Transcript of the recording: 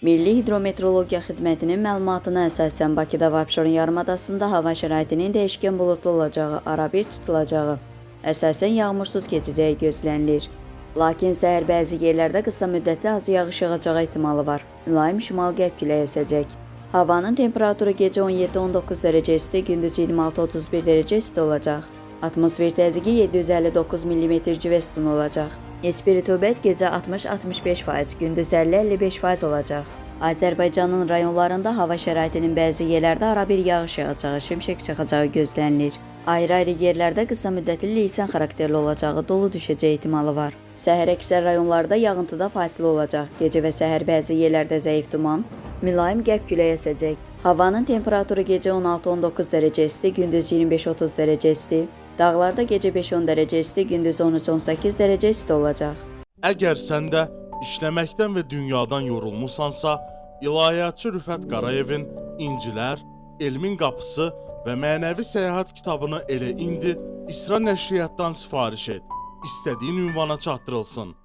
Milli Hidrometeorologiya Xidmətinin məlumatına əsasən Bakıda və Abşeron yarımadasında hava şəraitinin dəyişkən buludlu olacağı, arabir tutulacağı, əsasən yağmursuz keçəcəyi gözlənilir. Lakin səhər bəzi yerlərdə qısa müddətli az yağış yağacağı ehtimalı var. Mülayim şimal-qərb küləyi əsəcək. Havanın temperaturu gecə 17-19 dərəcə isti, gündüz 26-31 dərəcə isti olacaq. Atmosfer təzyiqi 759 mm civə sütunu olacaq. Nisbi rütubət gecə 60-65%, gündüz 50-55% olacaq. Azərbaycanın rayonlarında hava şəraitinin bəzi yerlərdə arabir yağış yağacağı, şimşək çaxacağı gözlənilir. Ayrı-ayrı yerlərdə qısa müddətli leysan xarakterli olacağı, dolu düşəcəyi ehtimalı var. Səhər əksər rayonlarda yağıntıda fasilə olacaq. Gecə və səhər bəzi yerlərdə zəif duman, mülayim qərb küləyi əsəcək. Havanın temperaturu gecə 16-19 dərəcə isti, gündüz 25-30 dərəcə isti. Dağlarda gecə 5-10 dərəcə isti, gündüz 13-18 dərəcə isti olacaq. Əgər sən də işləməkdən və dünyadan yorulmusansa, ilahiyyatçı Rüfət Qarayevin İncilər, Elmin Qapısı və Mənəvi Səyahət kitabını elə indi İsra Nəşriyyatdan sifariş et. İstədiyin ünvana çatdırılsın.